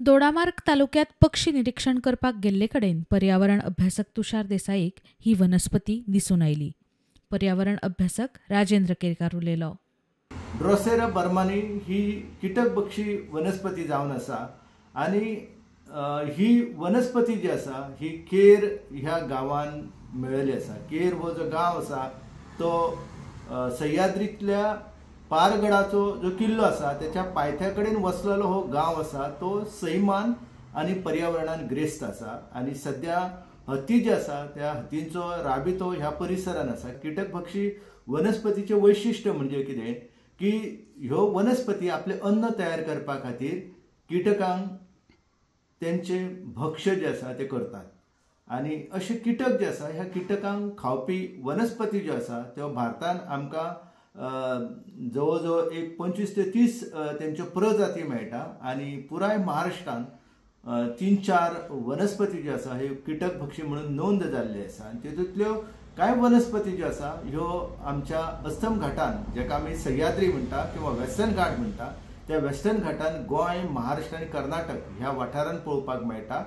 दोडामार्ग तालुक्यांत पक्षी निरीक्षण करपाक गेल्ले कडेन पर्यावरण अभ्यासक तुषार देसाईक ही वनस्पती दिसून आयली. पर्यावरण अभ्यासक राजेंद्र केरकार उलयलो. ड्रोसेरा बर्मानी ही कीटकभक्षी वनस्पती जावन आसा आनी ही वनस्पती जी आसा ही केर ह्या गांवान मेळिल्ली आसा. केर हो जो गांव आसा तो सह्याद्रीतल्या पारगडाचो जो किल्लो आसा त्याच्या पायथ्या कडेन वसलेलो हो गांव आसा. तो सैमान आनी पर्यावरणान ग्रेस्त आसा आनी सद्या हत्ती जे आसा त्या हत्तींचो राबितो ह्या परिसरान आसा. कीटकभक्षी वनस्पतीचें वैशिश्ट्य म्हणजे कितें की ह्यो वनस्पती आपलें अन्न तयार करपा खातीर किटकांक तेंचे भक्ष्य जे आसा ते करतात आनी अशे किटक जे आसा ह्या किटकांक खावपी वनस्पती ज्यो आसा त्यो भारतान आमकां जवळ जवळ एक 25 ते 30 तेंच्यो प्रजाती मेळटा आनी पुराय महाराष्ट्रान 3-4 वनस्पती ज्यो आसा ह्यो कीटकभक्षी म्हणून नोंद जाल्ली आसा आनी तितूंतल्यो कांय वनस्पती ज्यो आसा ह्यो आमच्या अस्तम घाटान, जेका आमी सह्याद्री म्हणटा किंवा वेस्टर्न घाट म्हणटा, त्या वेस्टर्न घाटान गोंय, महाराष्ट्र आनी कर्नाटक ह्या वाठारान पळोवपाक मेळटा.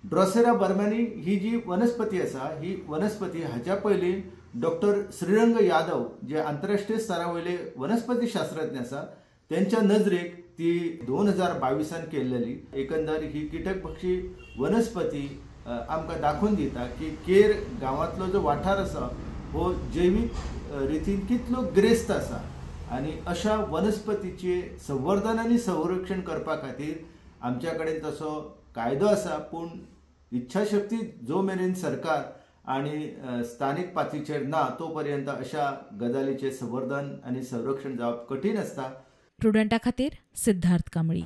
ड्रोसेरा बर्मानी ही जी वनस्पती आसा ही वनस्पती हाच्या पयलीं डॉक्टर श्रीरंग यादव जे आंतरराष्ट्रीय स्तरा वयले वनस्पती शास्त्रज्ञ आसा तेंच्या नजरेक ती 2022 केल्लेली. एकंदर ही कीटकभक्षी वनस्पती आमकां दाखोवन दिता की केर गांवांतलो जो वाठार आसा हो जैवीक रितीन कितलो ग्रेस्त आसा आनी अशा वनस्पतीचे संवर्धन आनी संरक्षण करपा खातीर आमच्या कडेन तसो कायदो आसा, पूण इच्छाशक्ती जो मेरेन सरकार आनी स्थानीक पातळीचेर ना तो पर्यंत अशा गजालीचें संवर्धन आनी संरक्षण जावप कठीण आसता. प्रुडंटा खातीर सिद्धार्थ कांबळी.